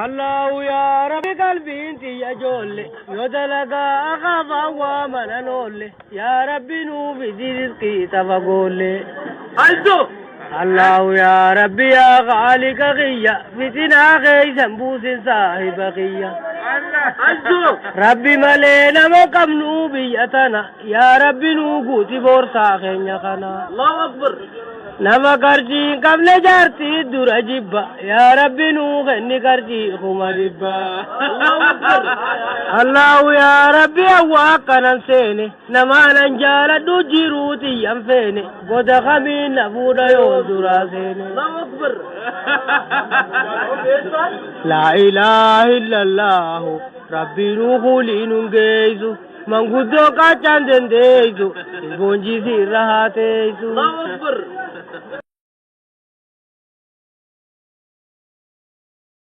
Allahu yaa Rabbi, qalbiin tiyya joolle yoo dalagaa akaafaan waa manan oolle, yaa Rabbi nuu fidi rizqii tafa goolle. Alto. Allahu yaa Rabbi, yaa Khaalika kiyya, fitinaa keeysan buusin saahiba kiyya. Alto. Rabbi malee nama qabnu biyya tana, yaa Rabbi nuu guuti boorsaa keenya kana. Allahu Akbar. Nama qarshii hin qabne jaartii dura jibba, yaa Rabbi nuu kenni qarshii 100,000. Allahu Akbar. Allahu yaa Rabbi, awwa akkanan seene namaanan jaaladhu jiruu xiyyan feene goda kamiin na fuudha yoo duraa seene. Allahu Akbar. Laa ilaaha illallahu, Rabbi nuu kuulii nun geessu, manguddoo qaachaan dandeessu, ilboonjii irra haa teessu. Allahu Akbar.